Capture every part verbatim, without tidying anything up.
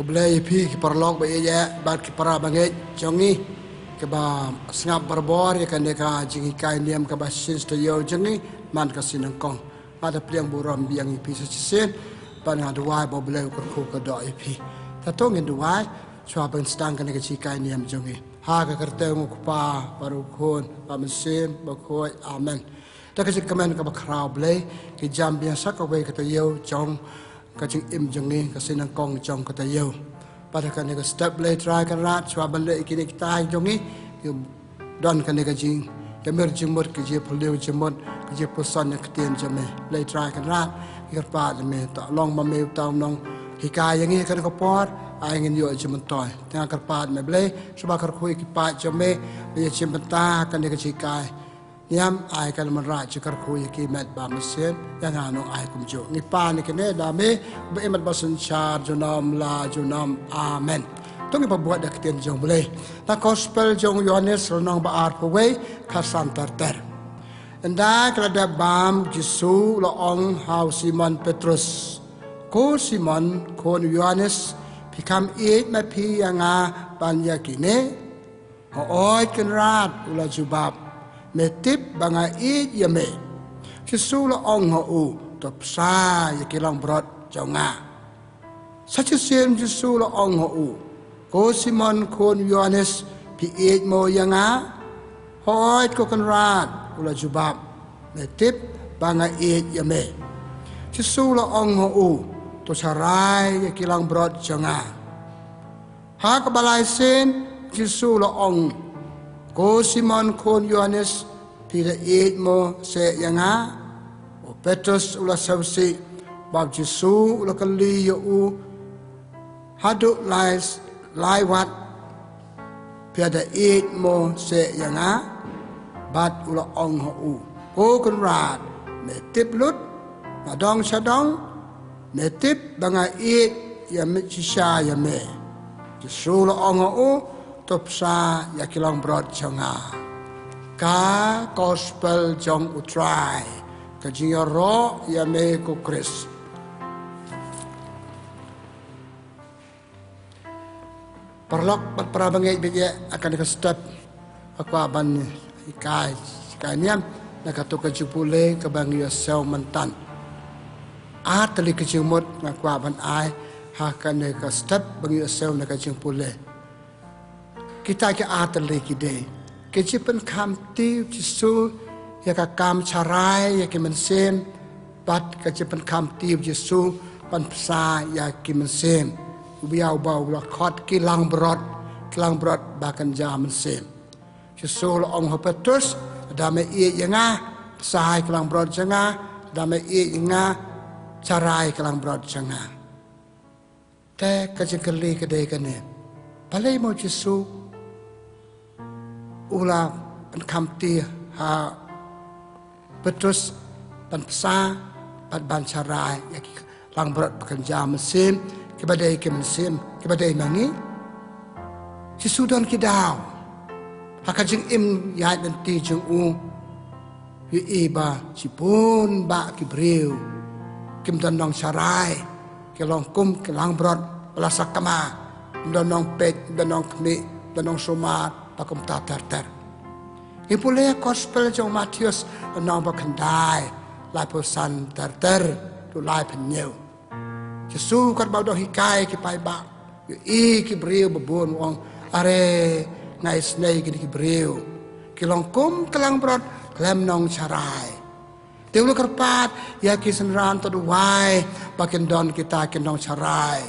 Blei ïa phi ki paralok ba ïeit bad ki para bangeit jong ngi, kiba sngap barabor ïa kane ka jinghikai niam kaba shisien shi taïew jong ngi man ka Sngi-nyngkong. Nga da pliang burom biang ïa phi sa shisien, bad nga duwai ba U Blei u kyrkhu kyrdoh ïa phi. Ta to ngin duwai shuwa ban sdang kane ka jinghikai niam jong ngi. Ha ka kyrteng U Kpa bad U Khun bad U Mynsiem Bakhuid. Amen. Da ka jingkmen kaba khraw Blei, ngi jam biang sa kawei ka taïew jong ka jingim jong ngi, ka Sngi-nyngkong jong ka taïew. Bad ha kane ka step Blei Trai Kynrad, shuwa ban leh ïa kine kita jong ngi, ngi don kane ka jingïamir jingmut, ka jingpylliew jingmut, ka jingpuson ïa ka ktien jong me. Blei Trai Kynrad, ngi kyrpad ïa me, to long ma me uta u nonghikai ïa ngi ha kane ka por, ai ngin ïoh jingmyntoi. Te nga kyrpad ïa me Blei, shuwa kyrkhu ïa ki paid jong me, ba ïa shim bynta ha kane ka jinghikai niam, ai ka lynti jingkyrkhu ïa ki met bad mynsiem, ïa nga nongai kumjuh. Ngi pan ïa kine da me uba im bad uba synshar junom la junom. Amen. To ngin ïa bud da ka ktien jong U Blei. Na ka Gospel jong u Ïoannis lynnong ba arphew wei, khatsan ter ter. Ynda ka la dep bam, u Jisu u la ong ha u Simon Petrus, "Ko Simon, khun u Ïoannis, phi kham ïeit ma phi ïa nga ban ïa kine?" "Hooid Kynrad," u la jubab, "me tip ba nga ïeit ïa me." U Jisu u la ong ha u, "To pynbsa ïa ki langbrot jong nga." Sa shisien u Jisu u la ong ha u, "Ko Simon khun u Ïoannis, phi ïeit mo ïa nga?" "Hooid ko Kynrad," u la jubab, "me tip ba nga ïeit ïa me." U Jisu u la ong ha u, "To sharai ïa ki langbrot jong nga." Ha kaba lai sien u Jisu u la ong, "Ko Simon khun u Ïoannis, phi da ïeit mo seh ïa nga?" U Petrus u la sngewsih, bad u Jisu u la kylli ïa u, "Haduh lai, lai wat phi da ïeit mo seh ïa nga?" Bad u la ong ha u, "Ko Kynrad, me tip lut, nga dong sha dong, me tip ba nga ïeit ïa me shisha ïa me." U Jisu u la ong ha u, "To pynbsa ïa ki langbrot jong nga." Ka Gospel jong U Trai. Ka jingïaroh ïa me ko Khrist. Paralok bad para bangeit ba ïeit, ha kane ka step nga kwah ban hikai, hikai niam na kato ka jingpule kaba ngi ïohsngew mynta. Ar tylli ki jingmut nga kwah ban ai ha kane ka step ba ngi ïohsngew na ka jingpule. Kita ki ar tylli ki dei ka jingpynkham kti u Jisu ïa ka kam sharai ïa ki mynsiem, bad ka jingpynkham kti u Jisu ban pynbsa ïa ki mynsiem. Uba ïa uba u la khot ki langbrot, ki langbrot ba kynja mynsiem. U Jisu u la ong ha u Petrus, "Lada me ïeit ïa nga, pynbsa ïa ki langbrot jong nga, lada me ïeit ïa nga, sharai ïa ki langbrot jong nga." Te ka jingkylli ka dei kane, balei mo u Jisu u la pynkham kti ha u Petrus ban pynbsa bad ban sharai ïa ki langbrot ba kynja mynsiem, kiba dei ki mynsiem kiba dei ma ngi? U Jisu don ki daw ha ka jingim ïaid lynti jong u, u ïohi ba shibun bah ki briew kim don nongsharai, ki long kum ki langbrot ba la sakma, kim don nongpeit, kim don nongkhmih, kim don nongsumar, bad kumta ter ter. Ngi pule ha ka Gospel jong u Mathaios, lynnong ba khyndai, laiphew san ter ter haduh laiphew hynñiew. U Jisu katba u dang hikai ki paidbah, u ïohi ki briew ba bun, u ong, "Are, nga isynei ïa kine ki briew, ki long kum ki langbrot khlem nongsharai." Te u la kyrpad ïa ki synran, to duwai ba kin don kita ki nongsharai,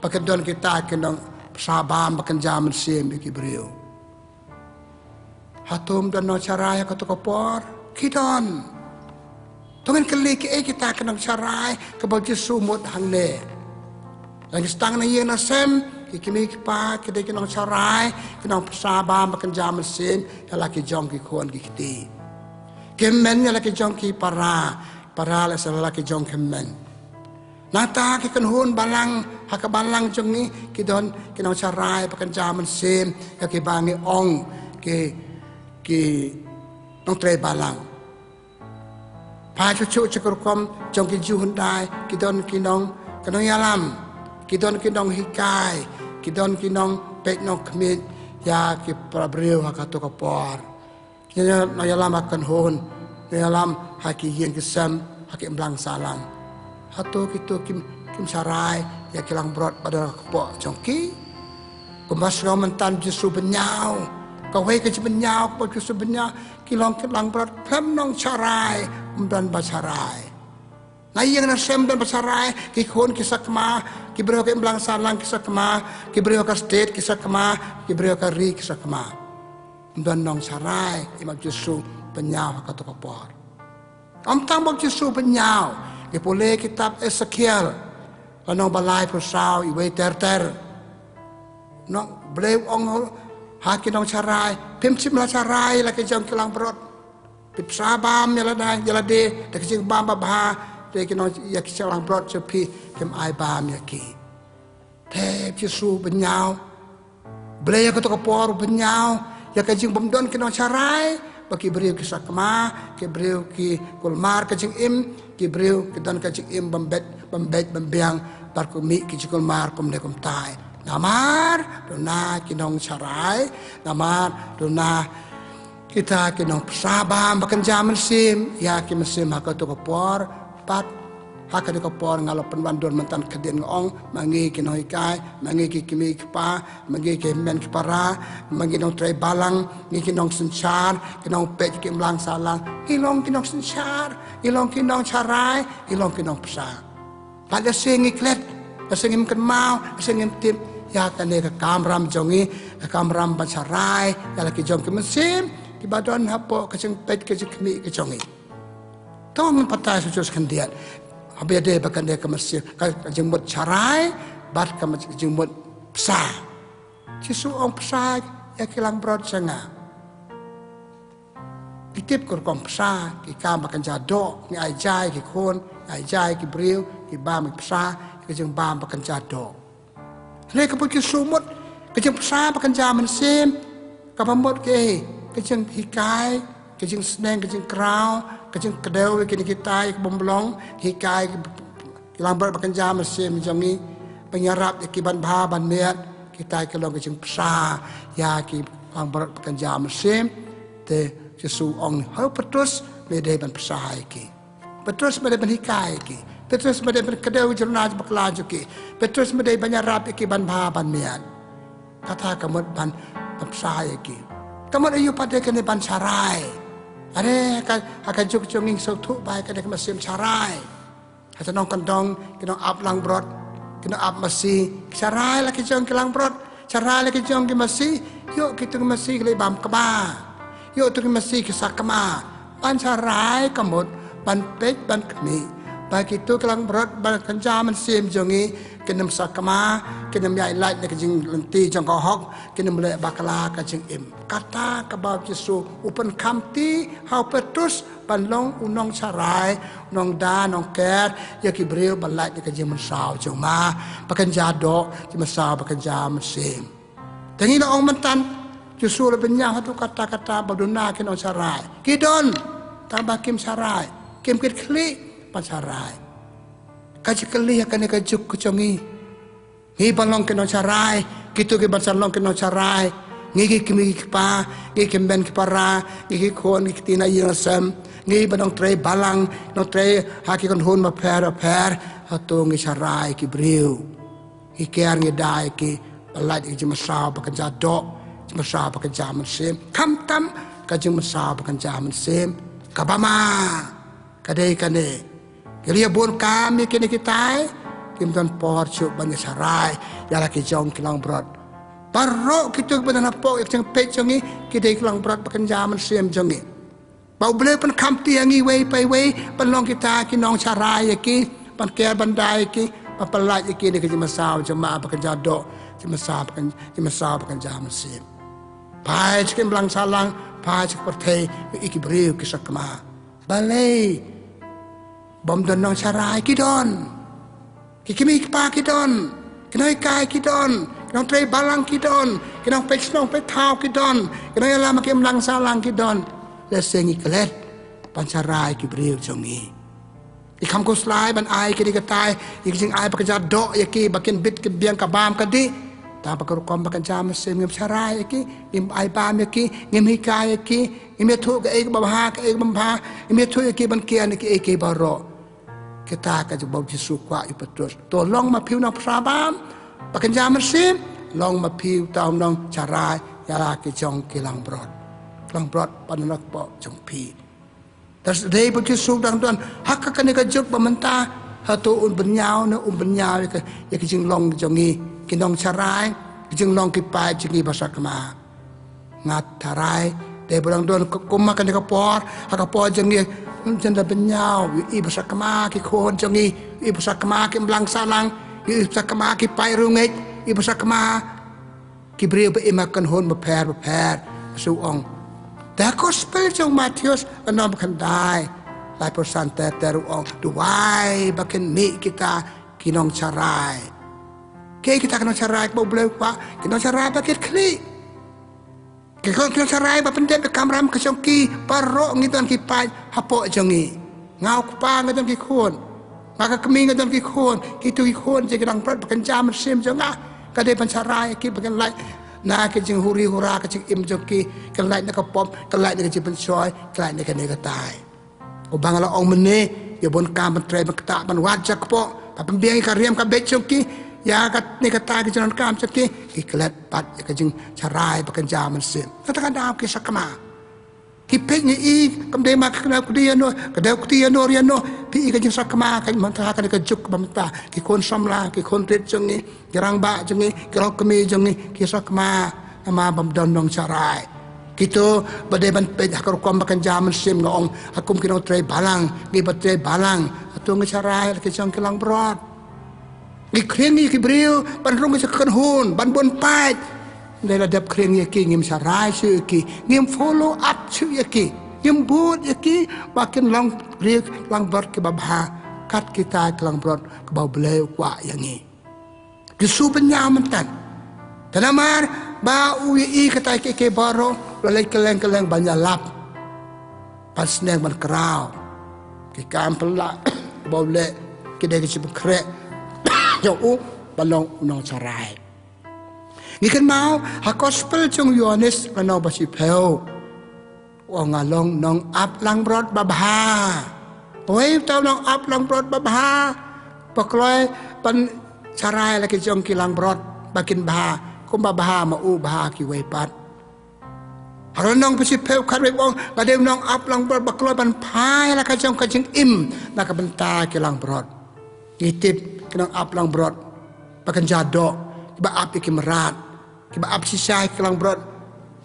ba kin don kita ki nongpynbsa bam ba kynja mynsiem ïa ki briew. Hato ym don nongsharai ha kato ka por? Ki don. To ngin kylli, kiei kita ki nongsharai kiba u Jisu u mut hangne? Lada ngi sdang na ïing na sem, ki kmie ki kpa ki dei ki nongsharai, ki nongpynbsa bam ba kynja mynsiem ïa la ki jong ki khun ki kti. Ki hynmen ïa la ki jong ki para, para la sha la ki jong ki hynmen. Nangta ki kynhun balang ha ka balang jong ngi, ki don ki nongsharai ba kynja mynsiem ïa kiba ngi ong ki, ki nongtrei balang. Phai shuh shuh sha ka rukom jong ki Jiw hyndai, ki don ki nong, ki nongïalam, Ki don ki nonghikai, ki don ki nongpeit nongkhmih ïa ki para briew ha kato ka por. Ki nongïalam ha kynhun, nongïalam ha ki ïing ki sem, ha ki imlang sahlang. Hato kito kim, kim sharai ïa ki langbrot ba don ha ka kpoh jong ki? Kumba sngewmyntan Jisu bynñiaw. Kawei ka jingbynñiaw kaba Jisu bynñiaw, ki long ki langbrot khlem nongsharai, ym don ba sharai. Na ïing na sem ym don ba sharai, ki khun ki sakma, ki briew ka imlang sahlang ki sakma, ki briew ka state ki sakma, ki briew ka ri ki sakma. Ym don nongsharai, i map Jisu bynñiaw ha kato ka por. Ym tang ba Jisu bynñiaw, ngi pule kitab Esekiel, lynnong ba laiphew saw, iwei ter ter. Nong, Blei u ong ha ki nongsharai, phim shym la sharai la ki jong ki langbrot. Phi psa bam ïa lade, ïa lade da ka jingbam babha, te ki nong, ïa ki jong langbrot jong phi, phim ai bam ïa ki. Te Jisu bynñiaw. Blei ha kato ka por u bynñiaw ïa ka jingbymdon ki nongsharai, ba ki briew ki sakma, ki briew ki kulmar ka jingim, ki briew ki don ka jingim bym beit, bym beit bym biang, bad ki mih ki jingkulmar kumne kumtai. Namar duna ki nongsharai, namar duna kita ki nongpsa bam ba kynja mynsiem ïa ki mynsiem ha kato ka por, bad ha kato ka por nga la pynwan dur mynta khadien nga ong, ma ngi ki nonghikai, ma ngi ki kmie ki kpa, ma ngi ki hynmen ki para, ma ngi nongtrei balang, ngi ki nongsynshar, ki nongpeit ki imlang sahlang, ngi long ki nongsynshar, ngi long ki nongsharai, ngi long ki nongpsa. Bad lehse ngi klet, lehse ngim kynmaw, lehse ngim tip ïa kane ka kamram jong ngi, ka kamram ban sharai ïa la ki jong ki mynsiem kiba don hapoh ka jingpeit ka jingkhmih ka jong ngi. To ngin batai shuh shuh khyndiat. Haba ïadei bad kane ka mynsiem, ka, ka jingmut sharai bad ka jingmut psa. Jisu ong, psa ïa ki langbrot jong nga. Ngi tip ka rukom psa, ki kam ba kynja doh, ngi ai ja ïa ki khun, ngi ai ja ïa ki briew, ki bam, ngi psa ïa ka jingbam ba kynja doh. Hynrei kaba Jisu mut, ka jingpsa ba kynja mynsiem, kaba mut kaei, ka jinghikai, ka jingsneng, ka jingkraw, ka jingkdew ïa kine kita kiba ym long, hikai ki langbrot ba kynja mynsiem jong ngi, ban ïarap ïa ki ban bha ban miat, kita ki long ka jingpsa ïa ki langbrot ba kynja mynsiem. Te Jisu ong ha u Petrus, me dei ban psa ïa ki. Petrus me dei ban hikai ïa ki. Petrus me dei ban kdew ïa ki jingïarap bakla jong ki. Petrus me dei ban ïarap ïa ki ban bha ban miat. Kata ka mut ban, ban psa ïa ki. Ka mut aïu pat de kane ban sharai? Are ha ka, ha ka juk jong ngi sngewthuh ba ïa kane ka mynsiem sharai. Ha ka nongkyndong, ki nongap langbrot, ki nongap masi, ki sharai la ki jong ki langbrot, sharai la ki jong ki masi, ïoh kito ki masi ki leit bam kba. Ïoh kito ki masi ki sakma. Ban sharai ka mut ban peit ban khmih ba kito ki langbrot ba kynja mynsiem jong ngi kin ym sakma, kin ym ïaid lait na ka jinglynti jong ka hok, kin ym leh bakla ka jingim. Kata kaba u Jisu u pynkhamti ha u Petrus ban long u nongsharai, u nongda, nongker ïa ki briew, ban lait na ka jingmynsaw jong ma ba kynja doh, jingmynsaw ba kynja mynsiem. Te ngi la ong mynta, Jisu la bynñiaw haduh katta katta ba duna ki nongsharai. Ki don, tang ba kim sharai, kim kit khlieh ban sharai. Ka jingkylli ha kane ka juk ka jong ngi. Ngi ban long ki nongsharai, kito ki ban sa long ki nongsharai. Ngi ki kmie ki kpa, ngi ki hynmen ki para, ngi ki khun, ngi ki kti na ïing na sem. Ngi ban nongtrei balang, nongtrei ha ki kynhun bapher bapher. Hato ngi sharai ki briew? Ngi ker ngi da ïa ki, ba lait ïa ka jingmynsaw ba kynja doh, jingmynsaw ba kynja mynsiem. Khamtam ka jingmynsaw ba kynja mynsiem kaba ma, ka dei kane. Ki la ïa bun kam ïa kine kitai, kim don por shuh ban ïa sharai ïa la ki jong ki langbrot. Baroh kito kiba don hapoh ïa ka jingpeit jong ngi, ki dei ki langbrot ba kynja mynsiem jong ngi. Ba U Blei u pynkhamti ïa ngi iwei pa iwei ban long kita ki nongsharai ïa ki, ban ker ban da ïa ki, ban pyllait ïa ki na ka jingmynsaw jong ma ba kynja doh, jingmynsaw ba kyn, jingmynsaw ba kynja mynsiem. Phai sha ki imlang sahlang, phai sha ka pyrthei, ïa ki briew ki sakma. Balei bym don nongsharai? Ki don. Ki kmie ki kpa ki don, ki nonghikai ki don, ki nongtrei balang ki don, ki nongpeit shnong peit thaw ki don, ki nongïalam ha ki imlang sahlang ki don. Lehse ngi klet ban sharai ki briew jong ngi. Ngi kham khuslai ban ai ki dei katai, ïa ki jingai ba kynja doh ïa ki, ba kin bit ki biang ka bam ka dih. Tang ba ka rukom ba kynja mynsiem, ngim sharai ïa ki, ngim ai bam ïa ki, ngim hikai ïa ki, ngim ïathuh kaei kaba bha, kaei kaba bha, ngim ïathuh ïa ki ban kian ïa kiei kiei baroh. Kita ka jubab Jisu kwah ïa u Petrus. To long ma phi u nongpynshah bam ba kynja mynsiem, long ma phi uta u nongsharai ïa la ki jong ki langbrot. Langbrot ba na kpoh jong phi. Te dei ba u Jisu dang don ha kane ka juk ba mynta, hato un pynïaw ne um pynïaw ïa ka, ïa ka jinglong jong ngi ki nongsharai, ka jinglong ki paid jong ngi ba sakma. Nga tharai te ba dang don kum ha kane ka por, ha ka por jong ngi, ngin da pynïaw ïa i ba sakma ki khun jong ngi, i ba sakma ki imlang sahlang, i ba sakma ki paid riewngeit, i ba sakma ki briew ba im ha ki kynhun bapher bapher. Jisu u ong, te ha ka gospel jong u Mathaios lynnong ba khyndai, laiphew san ter ter, u ong, duwai ba kin mih kita ki nongsharai. Kiei kita ki nongsharai kiba U Blei u kwah? Ki nongsharai ba kit khlieh. Ki khun, ki nongsharai ba pyndep ïa ka kamram ka jong ki. Baroh ngi don ki paid hapoh jong ngi. Nga u kpa nga don ki khun. Nga ka kmie nga don ki khun. Kito ki khun jong ki langbrot ba kynja mynsiem jong nga. Nga dei ban sharai ïa ki ba kin lait na ka jinghuri hura ka jingim jong ki. Kin lait na ka pop, kin lait na ka jingpynshoi, kin lait na kane katai. Kumba nga la ong mynne, ïa bun kam ban trei, ban ktah, ban wad jakpoh, ban pynbiang ïa ka riam ka beit jong ki, ïa kane katai ka jingdonkam jong ki, ki klet pat ïa ka jingsharai ba kynja mynsiem. Kata ka daw ki sakma. Ki peit ngi i, kam dei ma ka kdew kti ïano, kdew kti ïano ïano, phi i ka jingsakma, ka mynta ha kane ka juk ba mynta, ki khun samla, ki khun rit jong ngi, ki rangbah jong ngi, ki longkmie jong ngi, ki sakma namar bym don nongsharai. Kito ba dei ban peit ha ka rukom ba kynja mynsiem, nga ong, ha kum ki nongtrei balang, ngi ba trei balang, hato ngi sharai ïa la ki jong ki langbrot? Ngi khring ïa ki briew ban rung ïa ka kynhun, ban bun paid. Hynrei la dep khring ïa ki, ngim sharai shuh ïa ki, ngim follow up shuh ïa ki, ngim bud ïa ki ba kin long briew langbrot kiba bha, kat kita ki langbrot kiba U Blei u kwah ïa ngi. Jisu pynïaw mynta. Te namar ba u ïohi kata kiei kiei baroh, u la leit kylleng kylleng ban ïalap, ban sneng ban kraw ki kam pynlah ba u leh, ki dei ki jingpynkhreh jong u ban long u nongsharai. Ngi kynmaw ha gospel jong u Ïoannis lynnong ba shiphew. U ong, nga long nongap langbrot babha. Uei uta u nongap langbrot babha? Ba kloi ban sharai la ki jong ki langbrot ba kin bha, kumba bha ma u bha kiwei pat. Ha ka lynnong ba shiphew khatwei u ong, nga dei u nongap langbrot ba kloi ban phai la ka jong ka jingim na ka bynta ki langbrot. Ngi tip ki nongap langbrot ba kynja doh, kiba ap ïa ki mrad, kiba ap shisha ïa ki langbrot,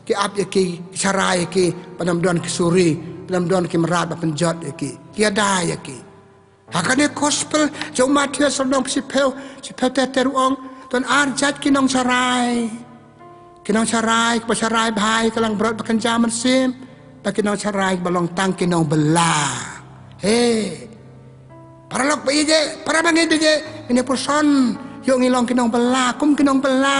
ki ap ïa ki, ki sharai ïa ki, ba ym don ki suri, ba ym don ki mrad ba pynjot ïa ki, ki ïada ïa ki. Ha kane gospel jong u Mathaios lynnong ba shiphew, shiphew ter ter u ong, don ar jait ki nongsharai. Ki nongsharai kiba sharai bha ïa ki langbrot ba kynja mynsiem, bad ki nongsharai kiba long tang ki nongbylla. He. Paralok ba ïeit, para bangeit ba ïeit, ngin ïa puson, ïoh ngi long ki nongbylla kum ki nongbylla.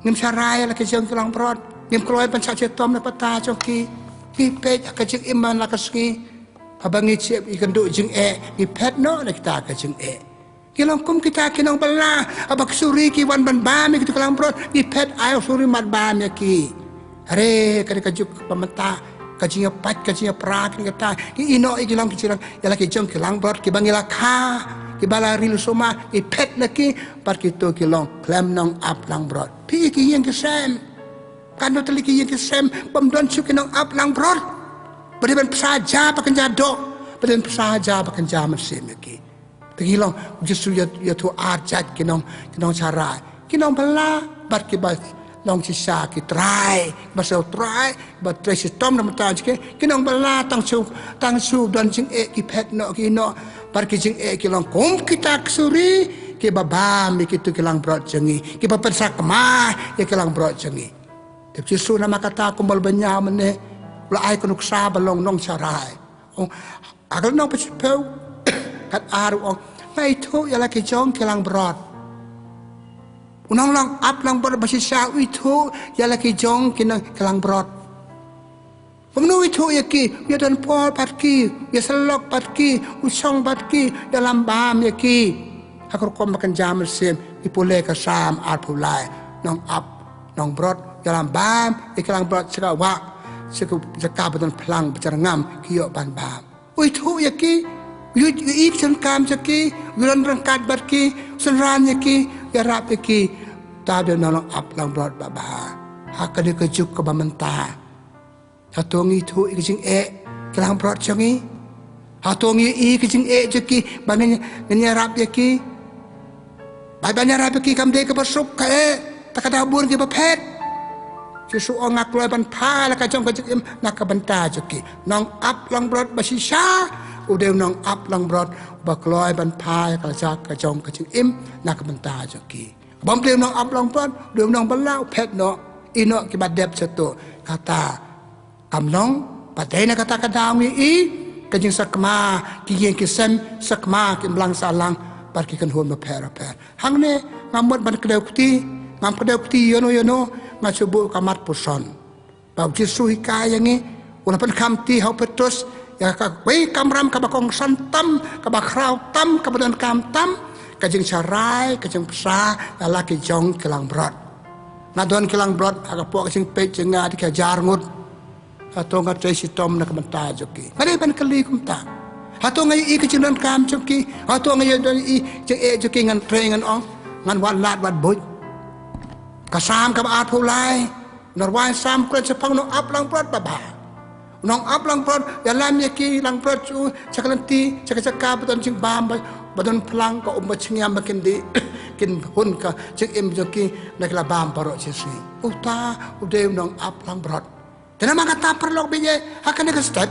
Ngim sharai la ki jong ki langbrot, ngim kloi ban shah shitom na ka bynta jong ki. Ngi peit ha ka jingim man la ka sngi, haba ngi shim ïa ka jingeh, ngi phet noh na kita ka jingeh. Ngi long kum kita ki nongbylla, haba ki suri ki wan ban bam ïa kito ki langbrot, ngi phet ai u suri mad bam ïa ki. Hynrei kane ka juk ba mynta, ka jingïapait, ka jingïapra, kane kata, ngi ïehnoh ïa ki long ki jingïalang, ïa la ki jong ki langbrot kiba ngi la kha, kiba la ril sumar, ngi phet na ki, bad kito ki long khlem nongap langbrot. Phi i ki ïing ki sem. Katno tylli ki ïing ki sem bym don shuh ki nongap langbrot ba dei ban pynshah ja ba kynja doh, ba dei ban pynshah ja ba kynja mynsiem ïa ki. Te ngi long, u Jisu ïa, ïathuh ar jait ki nong, ki nongsharai. Ki nongbylla, bad kiba long shisha ki trai, kiba shu trai, kiba trei shitom na ka bynta jong ki, ki nongbylla tang shu, tang shu don jingeh ki phet noh ki noh, bad ki jingeh ki long kum kita ki suri, kiba bam ïa kito ki langbrot jong ngi, kiba pynsakma ïa ki langbrot jong ngi. Te u Jisu namar kata kumba la pynïaw mynne, u la ai ka nuksa ba long nongsharai. Ong, ha ka lynnong ba shiphew khatar u ong, nga ithuh ïa la ki jong ki langbrot. U nonglong ap langbrot ba shisha u ithuh ïa la ki jong ki nong, ki langbrot. Kumno u ithuh ïa ki, u ïadon por bad ki, u ïasyllok bad ki, u shong bad ki, u ïalam bam ïa ki. Ha ka rukom ba kynja mynsiem, ngi pule ka Salm arphew lai, nongap, nongbrot, u ïalam bam ïa ki langbrot sha ka wah, sha ka jaka ba don phlang ba jyrngam ki ïoh ban bam. U ithuh ïa ki, u, u ïohi ka jingkam jong ki, u don ryngkat bad ki, u synran ïa ki, u ïarap ïa ki. Uta u dei u nongap langbrot babha. Ha kane ka juk kaba mynta, hato ngi ithuh ïa ka jingeh ki langbrot jong ngi? Hato ngi ïohi ka jingeh jong ki ba ngin, ngin ïarap ïa ki? Ba ban ïarap ïa ki kam dei kaba suk, ka eh, te ka dei bun kiba phet. Jisu u ong, nga kloi ban phai la ka jong ka jingim na ka bynta jong ki. Nongap langbrot ba shisha u dei u nongap langbrot ba kloi ban phai la ka jong ka jingim na ka bynta jong ki. Bym dei u nongap langbrot, u dei u nongbylla, u phet noh, ïehnoh kiba dep sha to. Kata kam long, pat dei na kata ka daw ngi ïohi ka jingsakma ki ïing ki sem, sakma ki imlang sahlang bad ki kynhun bapher bapher. Hangne ngam mut ban kdew kti, ngam kdew kti ïano ïano, nga shu buh ka mat puson. Ba u Jisu u hikai ïa ngi, u la pynkham kti ha u Petrus ïa kawei ka kamram kaba kongsan tam, kaba khraw tam, kaba donkam tam, ka jingsharai, ka jingpyrshah ïa la ki jong ki langbrot. Nga don ki langbrot ha ka pok ka jingpeit jong nga da ki hajar ngut. Hato nga trei shitom na ka bynta jong ki? Nga dei ban kylli kumta. Hato nga ïohi ka jingdonkam jong ki? Hato nga ïohi ka jingeh jong ki? Ngan trei, ngan ong, ngan wad lad wad buit. Ka Salm kaba arphew lai, u nongrwai Salm u kren shaphang u nongap langbrot babha. U nongap langbrot u ïalam ïa ki langbrot jong u sha ka lynti, sha ka jaka ba don jingbam, ba, ba don phlang, ka um ba jngiam, ba kin dih, kin hun ka jingim jong ki, na ki la bam baroh shi sngi. Uta u dei u nongap langbrot. Te namar kata, paralok baieit, ha kane ka step,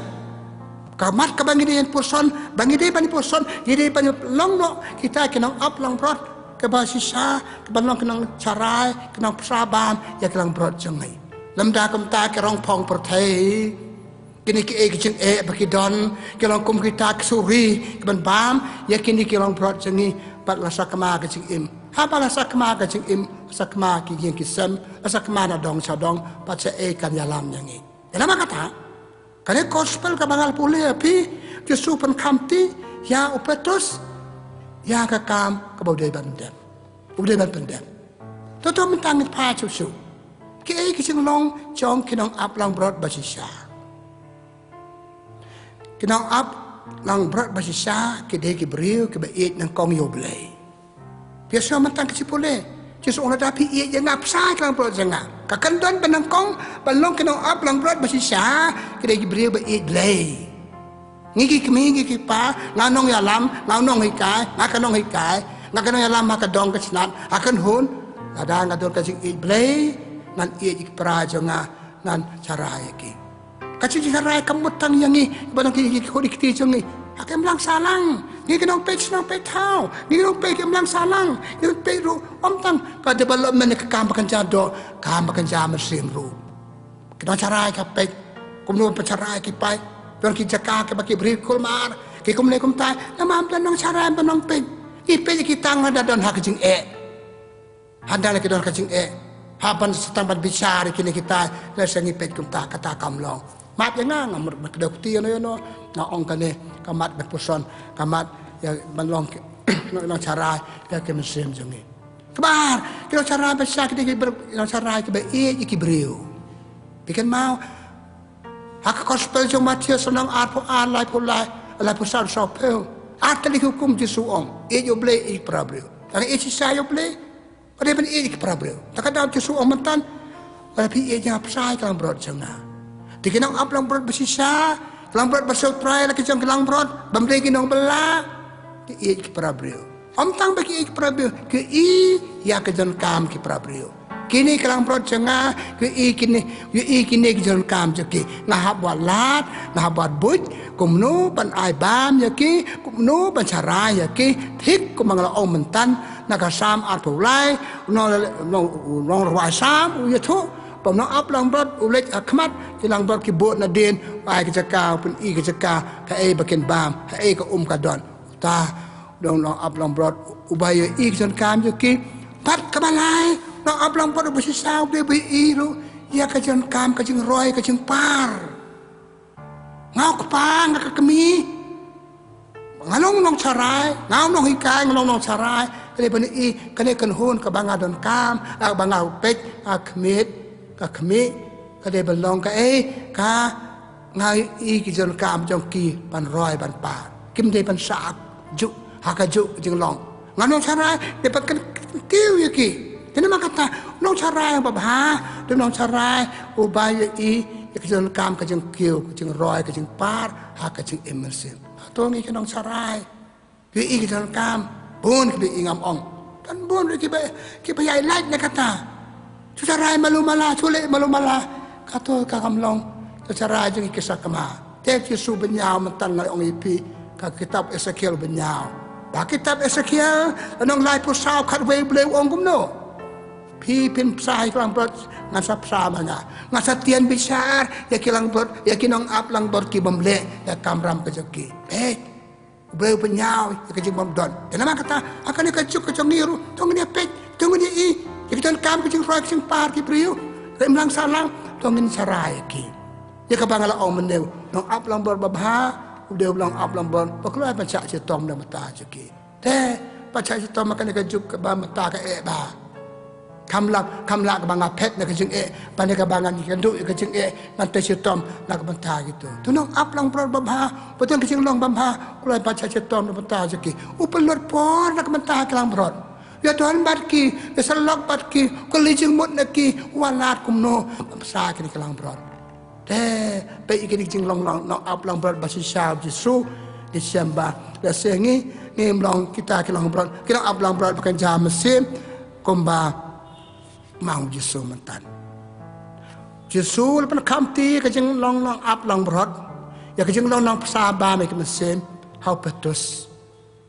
ka mat kaba ngi dei ban puson, ba ngi dei ban puson, ngi dei ban long noh kita ki nongap langbrot kiba shisha, kiba long ki nongsharai, ki nongpyrshah bam ïa ki langbrot jong ngi. Lymda kumta ki rong phong pyrthei, kine kiei ki jingeh ba ki don, ki long kum kita ki suri kiban bam ïa kine ki langbrot jong ngi, bad la sakma ka jingim. Haba la sakma ka jingim, sakma ki ïing ki sem, la sakma na dong sha dong, bad shaei kan ïalam ïa ngi? Ïa namar kata, kane ka gospel kaba nga la pule ïa phi, Jisu u pynkham kti ïa u Petrus ïa ka kam kaba u dei ban pyndep. U dei ban pyndep. To, to mynta ngin phai shuh shuh. Kiei ki jinglong jong ki nongap langbrot ba shisha? Ki nongap langbrot ba shisha ki dei ki briew kiba ïeit nyngkong ïa U Blei. Phi ïohsngew mynta ka jingpule. Jisu u ong, lada phi ïeit ïa nga, bsa ïa ki langbrot jong nga. Ka kyndon ba nyngkong ban long ki nongap langbrot ba shisha, ki dei ki briew ba ïeit Blei. Ngi ki kmie, ngi ki kpa, nga nongïalam, nga nonghikai, nga ka nonghikai, nga ka nongïalam ha ka dong ka snat, ha ka kynhun. Lada nga don ka jingïeit Blei, ngan ïeit ïa ki para jong nga, ngan sharai ïa ki. Ka jingsharai kam mut tang ïa ngi, ba dang ki, ki, ki khun ki kti jong ngi. Ha ka imlang sahlang, ngi ki nongpeit shnong peit thaw, ngi ki nongpeit ka imlang sahlang, ngi nongpeit ruh, ym tang ka development ka kam ba kynja doh, kam ba kynja mynsiem ruh. Ki nongsharai ka peit kumno ban sharai ki paid, don ki jaka kiba ki briew kulmar, ki kumne kumtai, namar ym don nongsharai, ym don nongpeit. Ngi peit ïa ki tang lada don ha ka jingeh. Hadien la ki don ka jingeh, hap ban sa tang ban bishar ïa kine kita, lehse ngi peit kumta, kata kam long. Map ïa nga, ngam mut ban kdew kti ïano ïano, nga ong kane ka mat ban puson, ka mat ïa ban long ki nongsharai ïa ki mynsiem jong ngi. Kaba ar, ki nongsharai ba shisha ki dei ki bre-, nongsharai kiba ïeit ïa ki briew. Phi kynmaw, ha ka gospel jong Mathaios lynnong arphew ar, laiphew lai, laiphew saw, sawphew. Ar tylli ki hukum Jisu u ong, ïeit ïa U Blei, ïeit ïa ki para briew. Tang ïeit shisha ïa U Blei, ka dei ban ïeit ïa ki para briew. Te ka daw Jisu u ong mynta, lada phi ïeit ïa nga, bsa ïa ki langbrot jong nga. Te ki nongap langbrot ba shisha, ki langbrot ba sngewthuh ïa la ki jong ki langbrot, bym dei ki nongbylla, ki ïeit ïa ki para briew. Ym tang ba ki ïeit ïa ki para briew, ki ïeit ïa ka jingdonkam ki para briew. Kine ki langbrot jong nga, ki ïeit kine, ki ïeit kine ki jingdonkam jong ki. Nga hap wad lad, nga hap wad buit, kumno ban ai bam ïa ki, kumno ban sharai ïa ki, thik kumba nga la ong mynta, na ka Salm arphew lai, u nong, nong, nongrwai Salm u ïathuh ba u nongap langbrot u leit ha khmat, ki langbrot ki bud nadien, u ai ka jaka, u pyni ka jaka, kaei ba kin bam, kaei ka um ka don. Uta u nongap langbrot uba ïohi ka jingdonkam jong ki. Bad kaba lai, nongap langbrot uba shisha u dei uba ïohi ruh ïa ka jingdonkam, ka jingroi, ka jingpar. Nga u kpa, nga ka kmie. Nga long nongsharai, nga u nonghikai, nga long nongsharai. Kane ban i, kane kynhun kaba nga donkam, ah, ba nga u peit, nga khmih, ka khmih, ka dei ban long kaei, ka nga i ki jingdonkam jong ki ban roi ban par. Kim dei ban shah juh, ha ka juh jinglong. Nga nongsharai, dei ban kyntiew ïa ki. Te namar kata, nongsharai babha, dei nongsharai uba ïa i, ïa ka jingdonkam, ka jingkiew, ka jingroi, ka jingpar, ha ka jingim mynsiem. To ngi ki nongsharai. Ki i ki jingdonkam, bun kiba i, ngam ong. Don bun ruh kiba, kiba ïaid lait na kata. Shu sharai malu mala, shu leh malu mala. Kato ka kam long, shu sharai jong ki sakma. Te Jisu ba ñiaw mynta nga ong ïa phi, ka kitab Esekiel ba ñiaw. Ba kitab Esekiel, lynnong laiphew saw khatwei, U Blei u ong kumno. Phi phin bsa ïa ki langbrot, ngan sa bsa ma nga. Ngan sa tian bishar ïa ki langbrot, ïa ki nongap langbrot ki bym leh ïa ka kamram ka jong ki. Peit. U Blei u pynñiaw ïa ka jingbymdon. Te namar kata, ha kane ka juk ka jong ngi ruh, to ngin ïa peit, to ngin ïa i ïa ka jingdonkam, ka jingroi, ka jingpar ki briew, ka imlang sahlang, to ngin sharai ïa ki. Ïa kaba nga la ong mynne, nongap langbrot babha u dei u nongap langbrot ba kloi ban shah shitom na ka bynta jong ki. Te ban shah shitom ha kane ka juk kaba mynta ka eh bha. Kam lah, kam lah kaba nga phet na ka jingeh, ba ne kaba ngan ïakynduh ïa ka jingeh, ngan trei shitom na ka bynta kito. To nongap langbrot babha, ba don ka jinglong babha, kloi ban shah shitom na ka bynta jong ki. U pynlut por na ka bynta ki langbrot. Ïa don bad ki, ïa sylloh bad ki, kylli jingmut na ki, wat lad kumno ban bsa kine ki langbrot. Te, peit ïa kine ki jinglong, long, nongap langbrot ba shisha U Jisu, u shem ba, lehse ngi, ngim long kita ki langbrot, ki nongap langbrot ba kynja mynsiem, kumba ma U Jisu mynta. U Jisu u la pynkham kti ïa ka jinglong nongap langbrot, ïa ka jinglong nongbsa bam ïa ki mynsiem, ha u Petrus.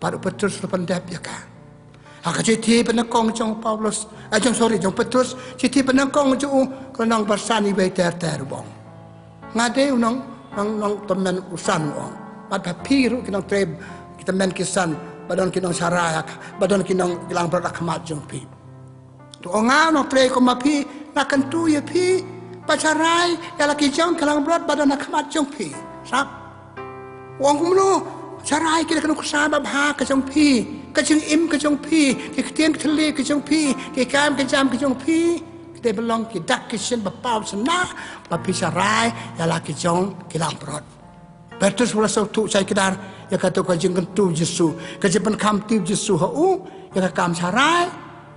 Bad u Petrus u la pyndep ïa ka. Ha ka shithi banyngkong jong u Paulus, eh, jong, sorry, jong u Petrus, shithi banyngkong jong u, ka lynnong ba san, uwei ter ter u ong. Nga dei u nong, nong, nongtymmen u san u ong. Bad ha phi ruh ki nongtrei, ki tymmen ki san, ba don ki nongsharai ha, ba don ki nong, ki langbrot ha khmat jong phi. To ong nga u nongtrei kum ma phi, nga kyntu ïa phi ban sharai ïa la ki jong ki langbrot ba don ha khmat jong phi. Sngap. U ong kumno, sharai ki da ka nuksa babha ka jong phi, ka jingim ka jong phi, ki ktien ki thylliej ka jong phi, ki kam ki jam ka jong phi. Ki dei ban long ki dak ki shin ba paw shynna ba phi sharai ïa la ki jong ki langbrot. Petrus u la sngewthuh shai kdar ïa kato ka jingkyntu U Jisu, ka jingpynkham kti U Jisu ha u ïa ka kam sharai.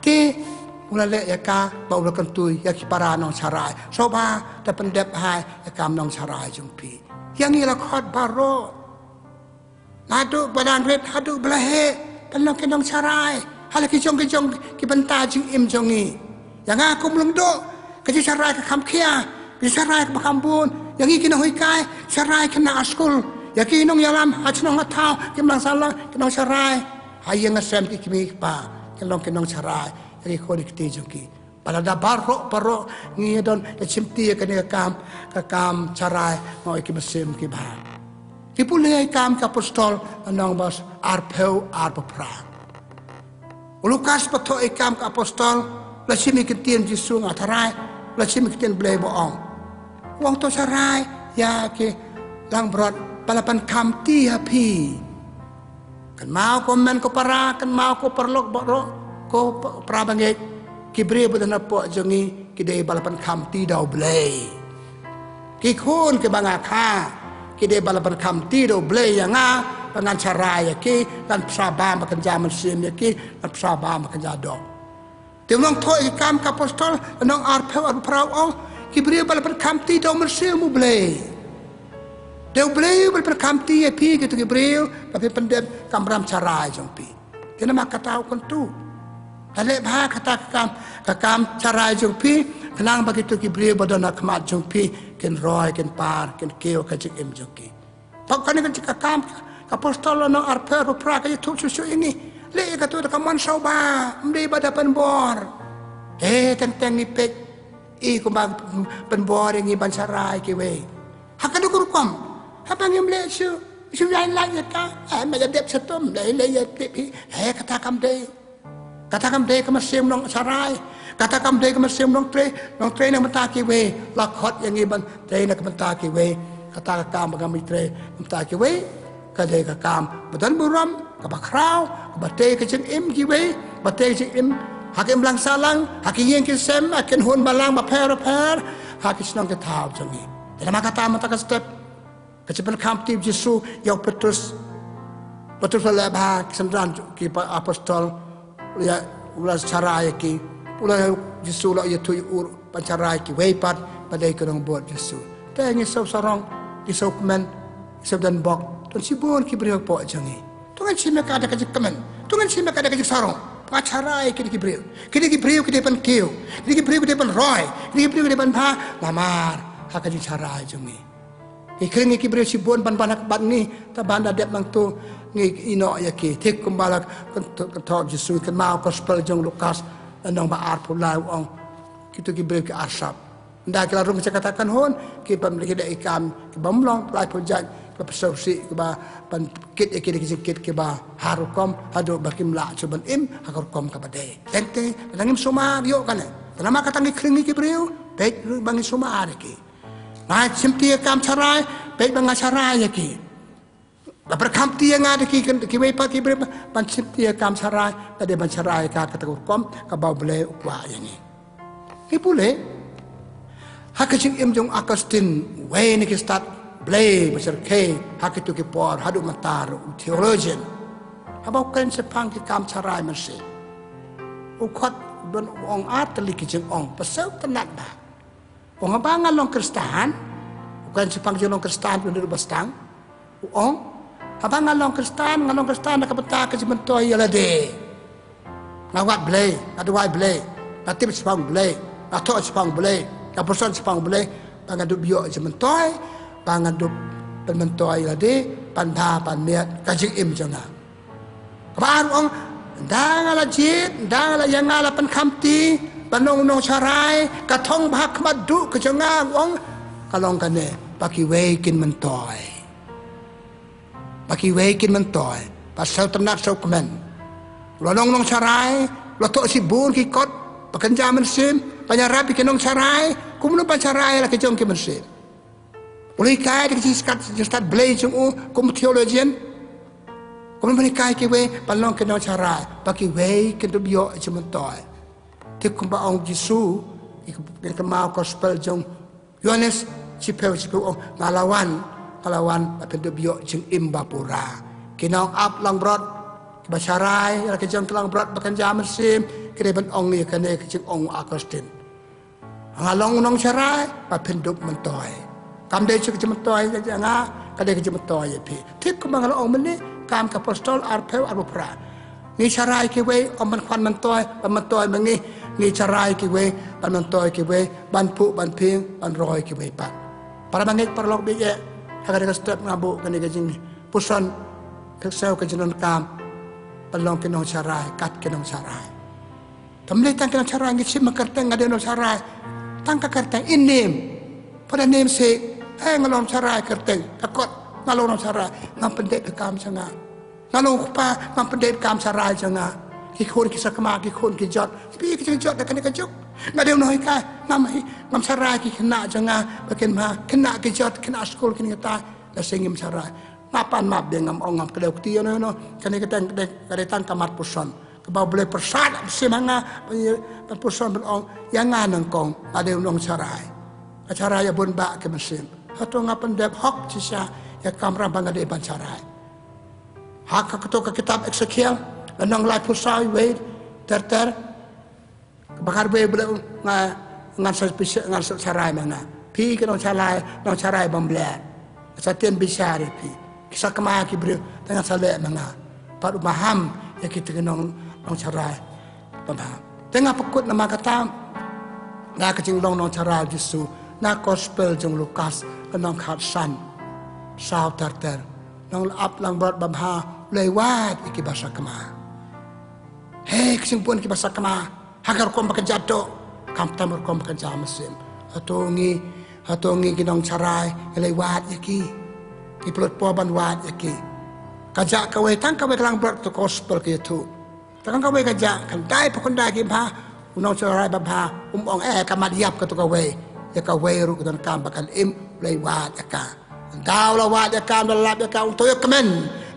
Te u la leh ïa ka ba u la kyntu ïa ki para nongsharai. Sngewbha da pyndep bha ïa ka kam nongsharai jong phi. Ïa ngi la khot baroh, naduh ba dang rit haduh ba la heh, ban long ki nongsharai ha la ki jong ki jong ki bynta jingim jong ngi. Ïa nga kum u lyngdoh, ka jingsharai ka kham khia, ka jingsharai kaba kham bun. Ïa ngi ki nonghikai, sharai khynnah ha skul. Ïa ki nongïalam ha shnong ha thaw, ki imlang sahlang, ki nongsharai ha ïing ha sem, ki kmie ki kpa kin long ki nongsharai ïa ki khun ki kti jong ki. Ba lada baroh baroh ngi don da shimti ïa kane ka kam, ka kam sharai, nga ong ïa ki mynsiem ki bha. Ki pule ïa ki Kam ki Apostol, lynnong ba arphew arphew phra. U Lukas ba thoh ïa ki Kam ki Apostol, la shim ïa ki ktien Jisu, nga tharai, la shim ïa ki ktien Blei ba ong. U ong to sharai ïa ki langbrot ba la pynkham kti ha phi. Kynmaw ko kmen ko para, kynmaw ko paralok baroh, ko pa-, para bangeit, ki briew ba don hapoh jong ngi, ki dei ba la pynkham kti da U Blei. Ki khun kiba nga kha, ki dei ba la pynkham kti da U Blei ïa nga, ba ngan sharai ïa ki, ngan bsa bam ba kynja mynsiem ïa ki, ngan bsa bam ba kynja doh. Te u nongthoh ïa ki Kam ki Apostol, lynnong arphew arphew phra u ong, ki briew ba la pynkham kti da U Mynsiem U Blei. Dei U Blei uba la pynkham kti ïa phi kito ki briew, ba phin pyndep kamram sharai jong phi. Te namar kata u kyntu. Leh bha kata ka kam, ka kam sharai jong phi, khnang ba kito ki briew ba don ha khmat jong phi kin roi, kin par, kin kiew ka jingim jong ki. Bad kane ka Kam ki Apostol lynnong arphew arphew phra ka ïathuh shuh shuh ïa ngi. Leh ïa kato da ka mon sngewbha, ym dei ba da pynbor. Hei, teng teng ngi peit, i kumba pynbor ïa ngi ban sharai kiwei. Ha kano ka rukom? Haba ngim leh shuh, shuh ïa leh ïa ka. Eh, me ïa dep sa, to ym leh, leh ïa tip hi. Eh, kata kam dei. Kata kam dei ka mynsiem nongsharai. Kata kam dei ka mynsiem nongtrei, nongtrei na ka bynta kiwei. La khot ïa ngi ban trei na ka bynta kiwei. Kata ka kam ba ngam ïatrei namar ta kiwei ka dei ka kam ba don burom, kaba khraw, kaba tei ka jingim kiwei, ba tei ka jingim ha ka imlang sahlang, ha ki ïing ki sem, ha ki kynhun balang bapher bapher, ha ki shnong ki thaw jong ngi. Te namar kata mynta ka step ka jingpynkhamti u Jisu ïa u Petrus. Petrus la leh bha, ki synran ki apostol, ïa u la sharai ïa ki. U la, Jisu la ïathuh ïa u ban sharai ïa kiwei pat ba dei ki nongbud Jisu. Te ngi shu sarong, ngi shu kmen, ngi shu don bok, don shibun ki briew hapoh jong ngi. To ngin shim ïa ka da ka jingkmen, to ngin shim ïa ka da ka jingsarong. Ba sharai ïa kine ki briew, kine ki briew ki dei ban kiew, kine ki briew ki dei ban roi, kine ki briew ki dei ban bha. Namar ha ka jingsharai jong ngi ngi khring ïa ki briew shibun ban ban ha ka bad ngi, tang ban da dep nangto ngi ïehnoh ïa ki. Thik kumba la kyntu-, kyntu Jisu, kynmaw gospel jong Lukas, lynnong ba arphew lai, u ong, kito ki briew ki arsap. Ynda ki la rung sha kata ka kynhun, ki pynlong ki dei ki kam ki bym long, laiphew jait, ki ba pynshong shi, ki ba pynkit ïa ki da ki jingkit ki ba ha rukom, haduh ba kim lah shuh ban im ha ka rukom kaba dei. Teng teng, tang ngim sumar ïoh kane. Te namar kata ngi khring ïa ki briew, peit ruh ba ngi sumar ïa ki. Nga shimti ïa ka kam sharai, peit ba nga sharai ïa ki. La pyrkhat ïa nga da ki, kiwei pat ki briew ban shimti ïa ka kam sharai, ka dei ban sharai ïa ka kata ka rukom kaba U Blei u kwah ïa ngi. Ngi pule ha ka jingim jong u Augustine, uwei na ki stad Blei ba shyrkhei ha kito ki por, haduh mynta ruh u theologian. Haba u kren shaphang ki kam sharai mynsiem, u khot ban ong ar tylli ki jingong ba sngewtynnat bha. U ong, haba nga long Khristan, u kren shaphang ka jinglong Khristan, u nuru ba sdang. U ong, haba nga long Khristan, nga long Khristan na ka bynta ka jingmyntoi ïa lade. Nga wad Blei, nga duwai Blei, nga tip shaphang Blei, nga thoh shaphang Blei, nga pyrshang shaphang Blei, ba ngan dup ïoh jingmyntoi, ba ngan dup pynmyntoi ïa lade, ban bha ban miat ka jingim jong nga. Kaba ar u ong, ynda nga la jied, ynda nga la, ïa nga la pynkhamti ban long u nongsharai, ka thong ba ha khmat duh ka jong nga, u ong, ka long kane, ba kiwei kin myntoi. Ba kiwei kin myntoi, ba sngewtynnat sngewkmen. U la long u nongsharai, u la thoh shibun ki kot ba kynja mynsiem, ban ïarap ïa ki nongsharai, kumno ban sharai la ki jong ki mynsiem. U la hikai da ka jingstad, jingstad Blei jong u kum theologian. Kumno ban hikai kiwei ban long ki nongsharai, ba kiwei kin dup ïoh jingmyntoi. Te kumba ong Jisu, ngi kynmaw gospel jong Ïoannis shiphew shiphew, ong, nga la wan, nga la wan ba phin dup ïoh jingim ba pura. Ki nongap langbrot kiba sharai ïa la ki jong ki langbrot ba kynja mynsiem, ki dei ban ong ïa kane ka jingong u Augustine. Nga long u nongsharai ba phin dup myntoi. Kam dei shu ka jingmyntoi ïa nga, ka dei ka jingmyntoi ïa phi. Thik kumba nga la ong mynne, Kam ki Apostol arphew, arphew phra. Ngi sharai kiwei, ym ban khwan myntoi, ban myntoi ma ngi. Ngi sharai kiwei, ban myntoi kiwei, ban phuh, ban phieng, ban roi kiwei pat. Para bangeit, paralok ba ïeit, ha kane ka step nga buh kane ka jingpuson, ka sngew ka jingdonkam, ban long ki nongsharai, kat ki nongsharai. Te ym dei tang ki nongsharai, ngi shim ha kyrteng nga dei nongsharai. Tang ka kyrteng, in name. For the name sake. Eh, nga long sharai kyrteng. Ka kot, nga long nongsharai. Ngam pyndep ïa ka kam jong nga. Nga long u kpa, ngam pyndep ïa ka kam sharai jong nga. Ki khun ki sakma, ki khun ki jot. Phi ki jingjot da kane ka juk. Nga dei u nonghikai, ngam hi, ngam sharai ki khynnah jong nga. Ba kin ma, khynnah ki jot, khynnah skul, khynnah ngi tai. Lehse ngim sharai. Nga pan map biang, ngam ong, ngam kdew kti ïano ïano. Kane ka dei, ka dei tang ka mat puson. Kaba U Blei pyrshah mynsiem ha nga, ban, ban puson ban ong, ïa nga nyngkong, nga dei u nongsharai. Nga sharai ïa bun bah ki mynsiem. Hato nga pyndep hok shisha ïa ka kamram ba nga dei ban sharai. Ha kato ka kitab Esekiel, lynnong laiphew saw, wei ter ter. Ba nga ruh, U Blei, nga, ngan sa pisa, ngan sa sharai ma nga. Phi ki nongsharai, nongsharai bym leh. Sa tieng bishar ïa phi. Ki sakma ki briew, te ngan sa leh ma nga. Pat u maham ïa kita ki nong, nongsharai. Bym bha. Te nga pynkut namar kata, na ka jinglong nongsharai Jisu, na gospel jong Lukas, lynnong khatsan, saw ter ter. Nongap langbrot babha u la wad ïa kiba sakma. Hei, ka jingbun kiba sakma ha ka rukom ba kynja doh, khamtam rukom ba kynja mynsiem. Hato ngi, hato ngi ki nongsharai ngi la wad ïa ki? Ngi pynlut por ban wad ïa ki? Ka jah kawei, tang kawei ka langbrot ka gospel ka ïathuh. Tang kawei ka jah, khyndai phew khyndai ki bha, u nongsharai babha um ong, eh, ka mat ïap kato kawei. Ïa kawei ruh ka donkam ba kan im, u la wad ïa ka. Daw la wad ïa ka, la lap ïa ka, un to ïa kmen.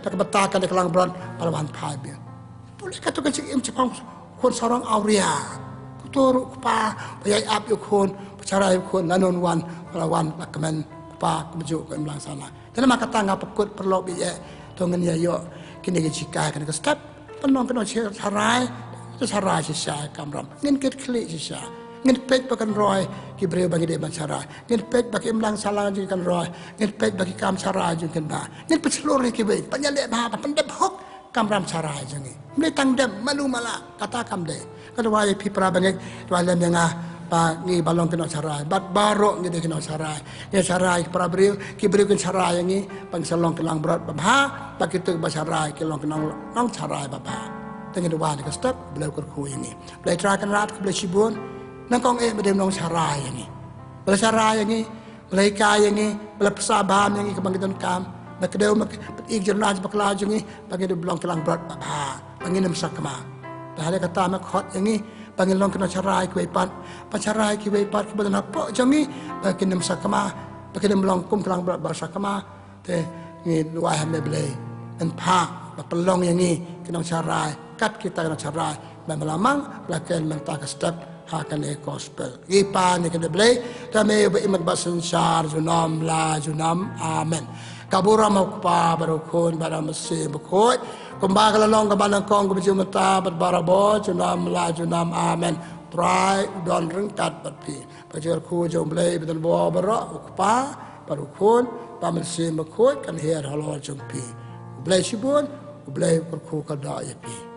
Da ka bynta kane ka langbrot ba la wan phai biang. Pule ka to ka jingim shaphang khun sarong awria. Uto ruh u kpa ba ïai ap ïa u khun, ba sharai ïa u khun, la un wan, ba la wan la kmen, kpa kumjuh ka imlang sahlang. Te namar kata nga pynkut paralok baieit, to ngin ïa ïoh kine ki jinghikai, kane ka step. Pynlong ki nongsharai, to sharai shisha kamram. Ngin kit khlieh shisha. Ngin peit ba kan roi ki briew ba ngi dei ban sharai. Ngin peit ba ki imlang sahlang jong ngi kan roi. Ngin peit ba ki kam sharai jong ngi kan bha. Ngin pynshlur ïa kiwei, pynïaleh bha, ba pyndep hok kamram sharai jong ngi. Ym dei tang dep malu mala, kata kam dei. Ka duwai ïa phi para bangeit, duwai lem ïa nga ba ngi ba long ki nongsharai. Bad baroh ngi dei ki nongsharai. Ngi sharai ki para briew, ki briew kin sharai ïa ngi, ba ngi sa long ki langbrot babha, ba kito ba sharai ki long ki nong, nongsharai babha. Te ngin duwai na ka step, Blei u kyrkhu ïa ngi. Blei Trai Kynrad, khublei shibun. Nyngkong eh ba dei u nongsharai ïa ngi. Ba la sharai ïa ngi, ba la hikai ïa ngi, ba la pynshai bam ïa ngi kaba ngi donkam. Ba ka dei ma ka, ba ïa ka jingïaid bakla jong ngi, ba ngin long ki langbrot babha, ba ngin ym sakma. Te ha kata me khot ïa ngi ba ngin long ki nongsharai kiwei pat, ba sharai kiwei pat kiba don hapoh jong ngi, ba kin ym sakma, ba kin ym long kum ki langbrot ba sakma. Te ngi duwai ha me Blei, pynphah ba pynlong ïa ngi ki nongsharai kat kita ki nongsharai ba me la mang, ba la kren mynta ka step ha kane ka gospel. Ngi pan ïa kane Blei, da me uba im bad synshar junom la junom. Amen. Ka burom u Kpa bad u Khun bad u Mynsiem Bakhuid, kumba ka la long kaba nyngkong, kumjuh mynta bad barabor, junom la junom. Amen. Trai u don ryngkat bad phi. Ba ka jingkyrkhu jong u Blei ba don bor baroh, u Kpa bad u Khun bad u Mynsiem Bakhuid kan hiar halor jong phi. U Blei shibun, u Blei u kyrkhu kyrdoh ïa phi.